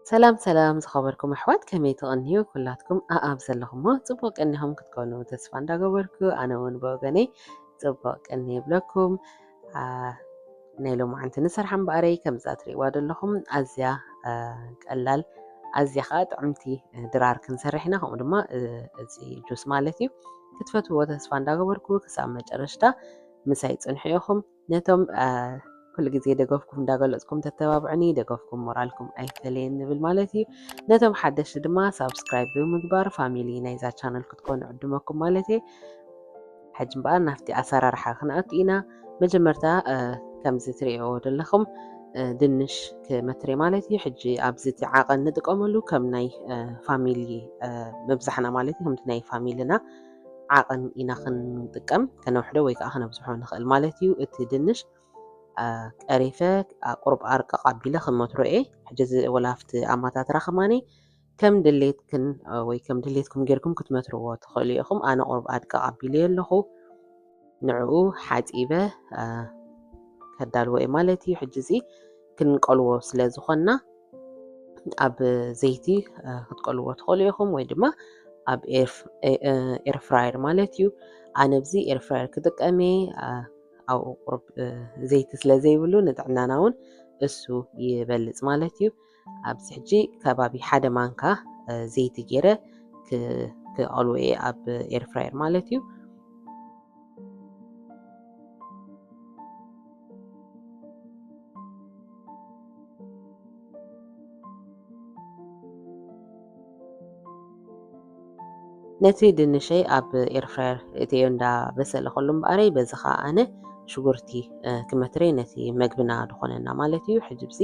ሰላም ሰላም ዝኸበርኩም ኣሕዋት፣ ከመይ ትቕንዩ? ኩላትኩም ኣኣብ ዘለኹሞ ጽቡቕ ቀኒኹም ክትኮኑ ተስፋ እንዳገበርኩ፣ ኣነ እውን ብወገነይ ጽቡቕ ቀኒ ይብለኩም። ኣ፣ ናይ ሎማዓንቲ ንሰርሓ እምበኣረይ ከምዛ ትርእይዋ ዘለኹም ኣዝያ፣ ኣ፣ ቀላል፣ ኣዝያ ኸኣ ጥዕምቲ ድራር ክንሰርሕ ኢና። ከምኡ ድማ፣ እ፣ እዚ ጁስ ማለት እዩ። ክትፈትዎ ተስፋ እንዳገበርኩ ክሳብ መጨረሽታ ምሳይ ጽንሑ ኢኹም። ነቶም፣ ኣ፣ ኩሉ ግዜ ደገፍኩም እንዳገለጽኩም ተተባብዑኒ፣ ደገፍኩም ሞራልኩም ኣይፈለየን ንብል ማለት እዩ። ነቶም ሓደሽቲ ድማ ሳብስክራይብ ብምግባር ፋሚሊ ናይዛ ቻነል ክትኮኑ ዕድመኩም ማለት እየ። ሕጂ እምበኣር ናብቲ ኣሰራርሓ ክንኣቱ ኢና። መጀመርታ፣ እ፣ ከምዚ ትርእይዎ ዘለኹም፣ እ፣ ድንሽ ክመትሬ ማለት እዩ። ሕጂ ኣብዚ እቲ ዓቐን ንጥቀመሉ ከም ናይ፣ እ፣ ፋሚሊ፣ እ፣ ምብዛሕና ማለት እዩ፣ ከምቲ ናይ ፋሚልና ዓቐን ኢና ክንጥቀም፣ ከነውሕዶ ወይ ከዓ ከነብዝሖ ንኽእል ማለት እዩ። እቲ ድንሽ፣ አ፣ ቀሪፈ፣ አ፣ ቁሩብ ኣርቀቕ ኣቢለ ክመትሮ እየ። ሕጂ እዚ ወላ ኣብቲ ኣማታትራ ከማኒ ከም ድሌትክን፣ አ፣ ወይ ከም ድሌትኩም ጌርኩም ክትመትርዎ ትኽእሉ ኢኹም። ኣነ ቁሩብ ኣድቀቕ ኣቢለዮ ኣለኹ። ንዕኡ ሓጺበ፣ አ፣ ከዳልዎ እየ ማለት እዩ። ሕጂ እዚ ክንቀልዎ ስለ ዝኾንና ኣብ ዘይቲ፣ አ፣ ክትቀልዎ ትኽእሉ ኢኹም ወይ ድማ ኣብ ኤር ፍ-፣ ኤ-፣ እ፣ ኤር ፍራየር ማለት እዩ። ኣነ ኣብዚ ኤር ፍራየር ክጥቀም እየ። አ፣ ኣብኡ ቁሩብ፣ እ፣ ዘይቲ ስለ ዘይብሉ ንጥዕናና እውን እሱ ይበልጽ ማለት እዩ። ኣብዚ ሕጂ ከባቢ ሓደ ማንካ፣ እ፣ ዘይቲ ገይረ ክ-፣ ክቐልዎ እየ ኣብ ኤር ፍራየር ማለት እዩ። ነቲ ድንሸይ ኣብ ኤር ፍራየር እትዮ እንዳ በሰለ ከሎ እምበኣረይ፣ በዚ ኸኣ ኣነ ሽጉርቲ፣ እ፣ ክመትሬ ነቲ መግብና ዝኾነና ማለት እዩ። ሕጂ ብዚ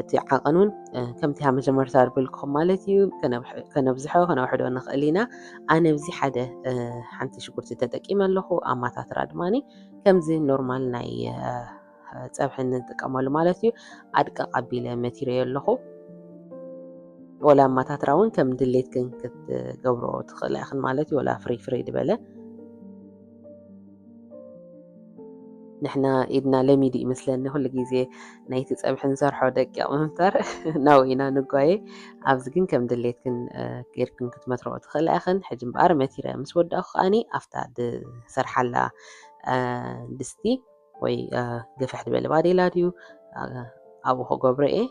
እቲ ዓቐን እውን፣ እ፣ ከምቲ ኣብ መጀመርታ ዝበልኩኹም ማለት እዩ። ከነብሕ-፣ ከነብዝሖ፣ ከነውሕዶ ንኽእል ኢና። ኣነ ብዚ ሓደ፣ እ፣ ሓንቲ ሽጉርቲ ተጠቂመ ኣለኹ። ኣማታትራ ድማኒ ከምዚ ኖርማል ናይ፣ እ፣ ጸብሒ እንጥቀመሉ ማለት እዩ። ኣድቀቕ ኣቢለ መቲረዮ ኣለኹ። ወላ ኣማታትራ እውን ከም ድሌትክን ክትገብሮ ትኽእላ ኢኽን ማለት እዩ። ወላ ፍርይ ፍርይ ዝበለ። ንሕና ኢድና ለሚዱ ይመስለኒ ኩሉ ግዜ ናይቲ ጸብሒ ንሰርሖ ደቂቕ ምምታር ናብኡ ኢና ንጓየ። ኣብዚ ግን ከም ድሌትክን፣ እ፣ ጌርክን ክትመትርኦ ትኽእላ ኢኽን። ሕጂ እምበኣር መቲረ ምስ ወዳእኩ ከኣኒ ኣብታ ድሰርሓላ፣ እ፣ ድስቲ ወይ፣ እ፣ ግፍሕ ዝበለ ባዴላ ድዩ፣ እ፣ ኣብኡ ክገብሮ እየ።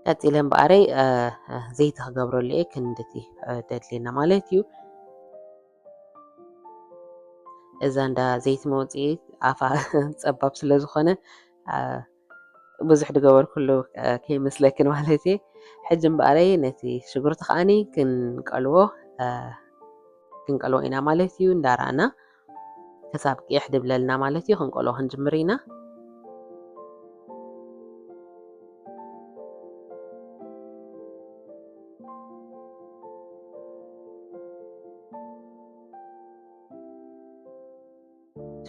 ቀጺለ እምበኣረይ፣ እ፣ እ፣ ዘይቲ ክገብረሉ እየ፣ ክንድቲ፣ እ፣ ደድልየና ማለት እዩ። እዛ እንዳ ዘይቲ መውጽኢት ኣፋ ጸባብ ስለ ዝኾነ፣ እ፣ ብዙሕ ዝገበርኩሉ፣ እ፣ ከይመስለክን ማለት እየ። ሕጂ እምበኣረይ ነቲ ሽጉርቲ ከኣኒ ክንቀልዎ፣ እ፣ ክንቀልዎ ኢና ማለት እዩ። እንዳራእና ክሳብ ቅይሕ ድብለልና ማለት እዩ። ክንቀልዎ ክንጅምር ኢና።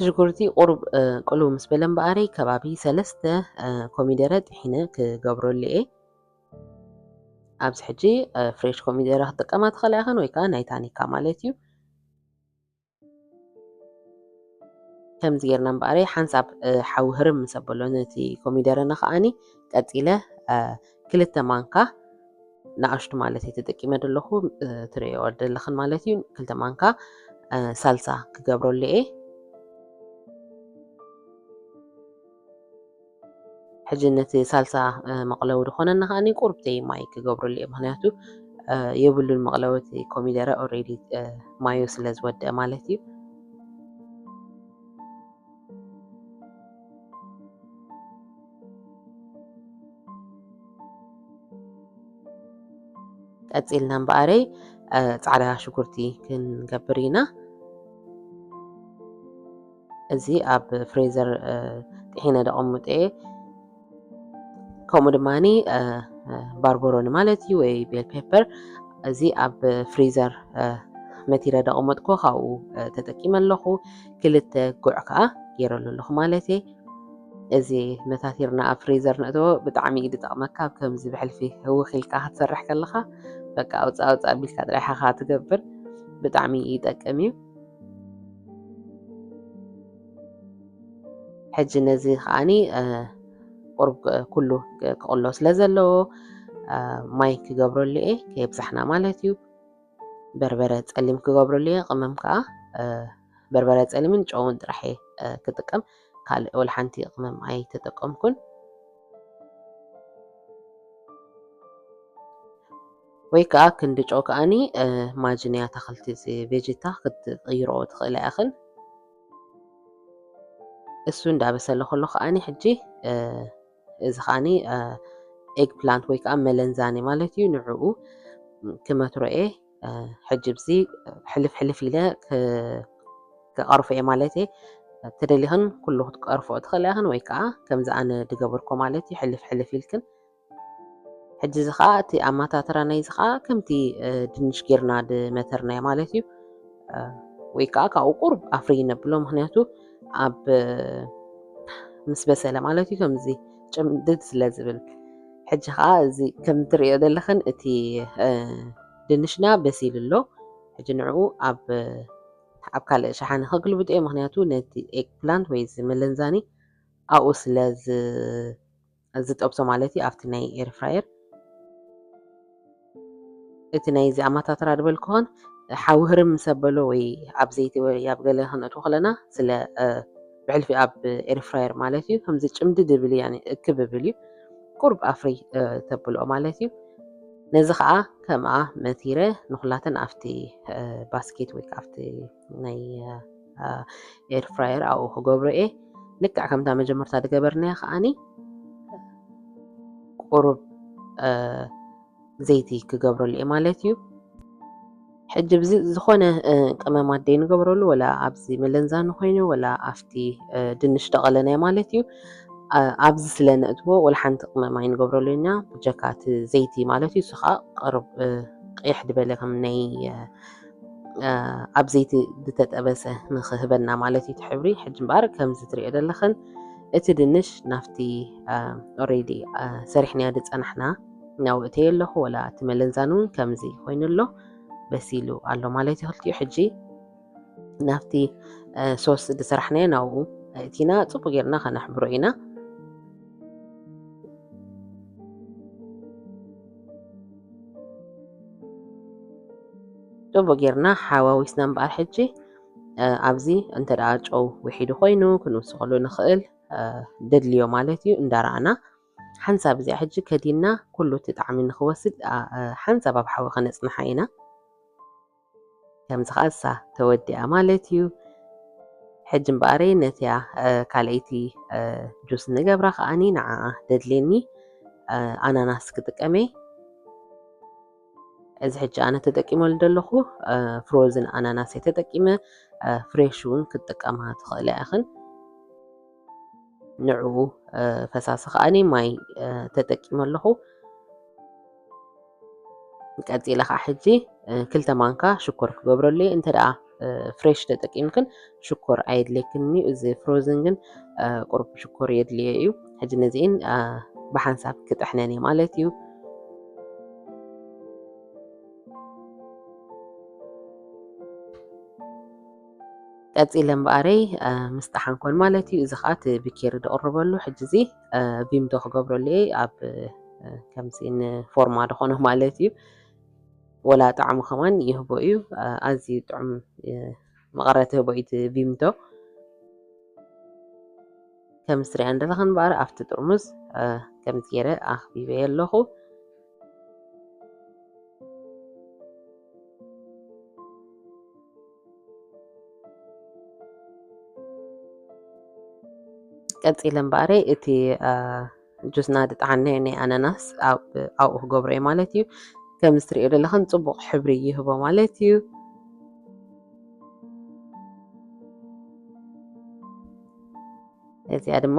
ሽጉርቲ ቁሩብ፣ እ፣ ቅልው ምስ በለ እምበኣረይ ከባቢ ሰለስተ፣ እ፣ ኮሚደረ ጥሒነ ክገብረሉ እየ። ኣብዚ ሕጂ፣ እ፣ ፍሬሽ ኮሚደረ ክትጥቀማ ትኽእላ ኢኽን ወይ ከዓ ናይ ታኒካ ማለት እዩ። ከምዚ ጌርና እምበኣረይ ሓንሳብ፣ እ፣ ሓዊ ህርም ምስ ኣበሎ ነቲ ኮሚደረና ከኣኒ ቀጺለ፣ እ፣ ክልተ ማንካ ንኣሽቱ ማለት እየ ተጠቂመ ዘለኹ፣ እ፣ ትርእዮ ዘለኽን ማለት እዩ። ክልተ ማንካ፣ እ፣ ሳልሳ ክገብረሉ እየ። ሕጂ ነቲ ሳልሳ፣ እ፣ መቕለዊ ዝኾነና ከኣኒ ቁሩብተይ ማይ ክገብረሉ እየ። ምኽንያቱ፣ እ፣ የብሉን መቕለዊ እቲ ኮሚደረ ኦልሬዲ፣ እ፣ ማዩ ስለ ዝወደአ ማለት እዩ። ቀጺልና እምበኣረይ፣ እ፣ ጻዕዳ ሽጉርቲ ክንገብር ኢና። እዚ ኣብ ፍሬዘር፣ እ፣ ጥሒነ ደቐምጦ እየ። ከምኡ ድማኒ፣ እ፣ እ፣ ባርበሮኒ ማለት እዩ ወይ ቤል ፔፐር። እዚ ኣብ ፍሪዘር፣ እ፣ መቲረ ደቐመጥኩ፣ ካብኡ፣ እ፣ ተጠቂመ ኣለኹ። ክልተ ጉዕ ከኣ ገይረሉ ኣለኹ ማለት እየ። እዚ መታቲርና ኣብ ፍሪዘር ነእተዎ ብጣዕሚ እዩ ዝጠቕመካ። ኣብ ከምዚ ብሕልፊ ህውኽ ኢልካ ክትሰርሕ ከለኻ በቃ ኣውጻእ ኣውጻእ ኣቢልካ ጥራሕ ኢኻ ትገብር። ብጣዕሚ ይጠቅም እዩ። ሕጂ ነዚ ከዓኒ ቁሩብ ኩሉ ክቕሎ ስለ ዘለዎ ማይ ክገብረሉ እየ፣ ከየብዛሕና ማለት እዩ። በርበረ ጸሊም ክገብረሉ እየ። ቅመም ከዓ በርበረ ጸሊምን ጨውን ጥራሕ እየ ክጥቀም፣ ካልእ ወላ ሓንቲ ቅመም ኣይተጠቀምኩን። ወይ ከዓ ክንዲ ጨው ከዓኒ ማጅንያ ታኽልቲ ቬጅታ ክትቕይሮ ትኽእላ ኢኽን። እሱ እንዳበሰለ ከሎ ከዓኒ ሕጂ እዚ ከዓኒ ኤግ ፕላንት ወይ ከዓ መለንዛኒ ማለት እዩ። ንዕኡ ክመትሮ እየ። ሕጂ ብዚ ሕልፍ ሕልፍ ኢለ ክቐርፎ እየ ማለት እየ። ተደሊኽን ኩሉ ክትቀርፎ ትኽእላ ኢኽን፣ ወይ ከዓ ከምዚ ኣነ ድገበርኮ ማለት እዩ፣ ሕልፍ ሕልፍ ኢልክን። ሕጂ እዚ ከዓ እቲ ኣማታትራ ናይዚ ከዓ ከምቲ ድንሽ ጌርና ድመተርናዮ ማለት እዩ። ወይ ከዓ ካብኡ ቁሩብ ኣፍሪ ነብሎ፣ ምክንያቱ ኣብ ምስ በሰለ ማለት እዩ ከምዚ ጭምድድ ስለ ዝብል። ሕጂ ከዓ እዚ ከም ትሪኦ ዘለኽን እቲ ድንሽና በሲሉ ኣሎ። ሕጂ ንዕኡ ኣብ ኣብ ካልእ ሸሓኒ ከግልብጦ እየ፣ ምክንያቱ ነቲ ኤግ ፕላንት ወይ እዚ መለንዛኒ ኣብኡ ስለ ዝጠብሶ ማለት እዩ፣ ኣብቲ ናይ ኤር ፍራየር። እቲ ናይዚ ኣማታትራ ድበልክዎን ሓዊ ህርም ምስ ኣበሎ ወይ ኣብ ዘይቲ ወይ ኣብ ገለ ክንእትዎ ከለና ስለ ብሕልፊ ኣብ ኤር ፍራየር ማለት እዩ ከምዚ ጭምዲ ድብል ያኒ እክብ ብል እዩ፣ ቁርብ ኣፍሪ ተብልኦ ማለት እዩ። ነዚ ከዓ ከምኣ መቲረ ንኩላተን ኣብቲ ባስኬት ወይ ከዓ ኣብቲ ናይ ኤር ፍራየር ኣብኡ ክገብሮ እየ። ልክዕ ከምታ መጀመርታ ዝገበርናዮ ከዓኒ ቁሩብ ዘይቲ ክገብረሉ እየ ማለት እዩ። ሕጂ ብዚ ዝኾነ ቅመማት ደይ ንገብረሉ፣ ወላ ኣብዚ መለንዛኒ ኮይኑ ወላ ኣብቲ ድንሽ ደቐለናዮ ማለት እዩ። ኣብዚ ስለ ነእትዎ ወላ ሓንቲ ቅመም ኣይንገብረሉ ኢና፣ ብጀካ እቲ ዘይቲ ማለት እዩ። እሱ ከዓ ቅርብ ቅይሕ ዝበለ ከም ናይ ኣብ ዘይቲ ዝተጠበሰ ንክህበና ማለት እዩ እቲ ሕብሪ። ሕጂ እምበኣር ከምዚ ትሪኦ ዘለኽን እቲ ድንሽ ናብቲ ኦሬዲ ሰሪሕናዮ ዝፀናሕና ናብኡ እተየ ኣለኹ፣ ወላ እቲ መለንዛን እውን ከምዚ ኮይኑ ኣሎ፣ በሲሉ ኣሎ ማለት እዩ። ክልቲኡ ሕጂ ናብቲ ሶስ ዝሰራሕናዮ ናብኡ ኣእቲና ፅቡቅ ጌርና ከነሕብሮ ኢና። ፅቡቅ ጌርና ሓዋዊስና እምበኣር ሕጂ ኣብዚ እንተ ደኣ ጨው ውሒዱ ኮይኑ ክንውስኸሉ ንኽእል፣ ደድልዮ ማለት እዩ። እንዳረኣና ሓንሳብ እዚኣ ሕጂ ከዲና ኩሉ እቲ ጣዕሚ ንኽወስድ ሓንሳብ ኣብ ሓዊ ከነጽንሓ ኢና። ከምዚ ኸኣ እሳ ተወዲኣ ማለት እዩ። ሕጂ እምበኣረይ ነቲያ ካልኣይቲ ጁስ ንገብራ ከኣኒ ንዓኣ ደድልየኒ ኣናናስ ክጥቀመ። እዚ ሕጂ ኣነ ተጠቂመሉ ዘለኹ ፍሮዝን ኣናናስ እየ ተጠቂመ። ፍሬሽ እውን ክትጥቀማ ትኽእላ ኢኽን። ንዕኡ ፈሳሲ ከኣኒ ማይ ተጠቂመ ኣለኹ። ቀጺለ ከዓ ሕጂ ክልተ ማንካ ሽኮር ክገብረሉ እየ። እንተ ደኣ ፍሬሽ ተጠቂምክን ሽኮር ኣየድልየክን እዩ። እዚ ፍሮዝን ግን ቁሩብ ሽኮር የድልዮ እዩ። ሕጂ ነዚእን ብሓንሳብ ክጥሕነን እየ ማለት እዩ። ቀጺለ እምበኣረይ ምስ ጠሓንኮን ማለት እዩ። እዚ ከዓ እቲ ብኬሪ ዝቕርበሉ ሕጂ እዚ ቪምቶ ክገብረሉ እየ። ኣብ ከምዚ ንፎርማ ዝኾነ ማለት እዩ። ወላ ጣዕሙ ከማን ይህቦ እዩ። ኣዝዩ ጥዑም መቐረት ይህቦ እዩ እቲ ቪምቶ። ከም ትሪኣን ዘለኽን እምበኣር ኣብቲ ጥርሙዝ ከምዚ ገይረ ኣኽቢበዮ ኣለኹ። ቀጺለ እምበኣረይ እቲ ጁስና ዝጠሓንናዮ ናይ ኣናናስ ኣብኡ ክገብሮ እየ ማለት እዩ። ከም እትሪኦ ዘለኽን ጽቡቕ ሕብሪ ይህቦ ማለት እዩ። እዚኣ ድማ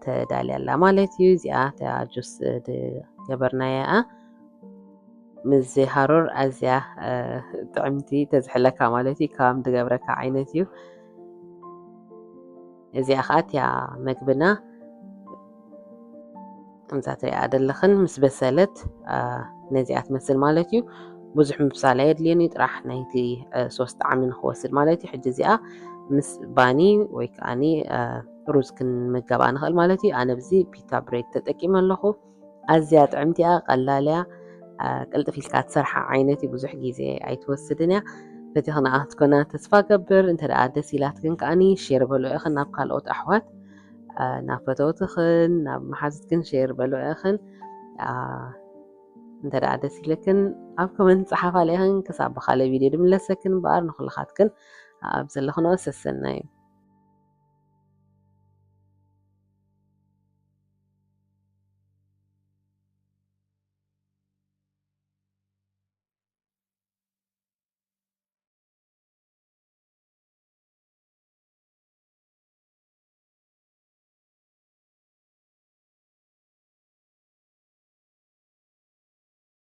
ተዳልያ ኣላ ማለት እዩ። እዚኣ እታ ጁስ ዝገበርናያ እያ። ምስዚ ሃሩር ኣዝያ ጥዕምቲ ተዝሕለካ ማለት እዩ፣ ካብ ዝገብረካ ዓይነት እዩ። እዚኣ ከዓ እቲያ መግብና ከምዛ ትሪኣ ዘለኽን ምስ በሰለት ነዚኣ ትመስል ማለት እዩ። ብዙሕ ምብሳል ኣየድልየን እዩ፣ ጥራሕ ናይቲ ሶስ ጣዕሚ ንክወስድ ማለት እዩ። ሕጂ እዚኣ ምስ ባኒ ወይ ከዓኒ ሩዝ ክንምገባ ንኽእል ማለት እዩ። ኣነ ብዚ ፒታ ብሬድ ተጠቂመ ኣለኹ። ኣዝያ ጥዕምቲ እያ፣ ቀላል እያ፣ ቅልጥፍ ኢልካ ትሰርሓ ዓይነት እዩ። ብዙሕ ግዜ ኣይትወስድን እያ። ፈቲኽና ክትኮና ተስፋ ገብር። እንተ ደኣ ደስ ኢላትክን ከኣኒ ሼር በልዑ ኢኽን ናብ ካልኦት ኣሕዋት፣ ናብ ፈተውትኽን ናብ መሓዙትክን ሼር በልዑ ኢኽን። እንተ ደኣ ደስ ኢለክን ኣብ ኮመንት ጸሓፋ ኢኽን። ክሳብ ብኻልእ ቪድዮ ድምለሰክን እምበኣር ንኹልኻትክን ኣብ ዘለኽንኦ ሰሰናዩ።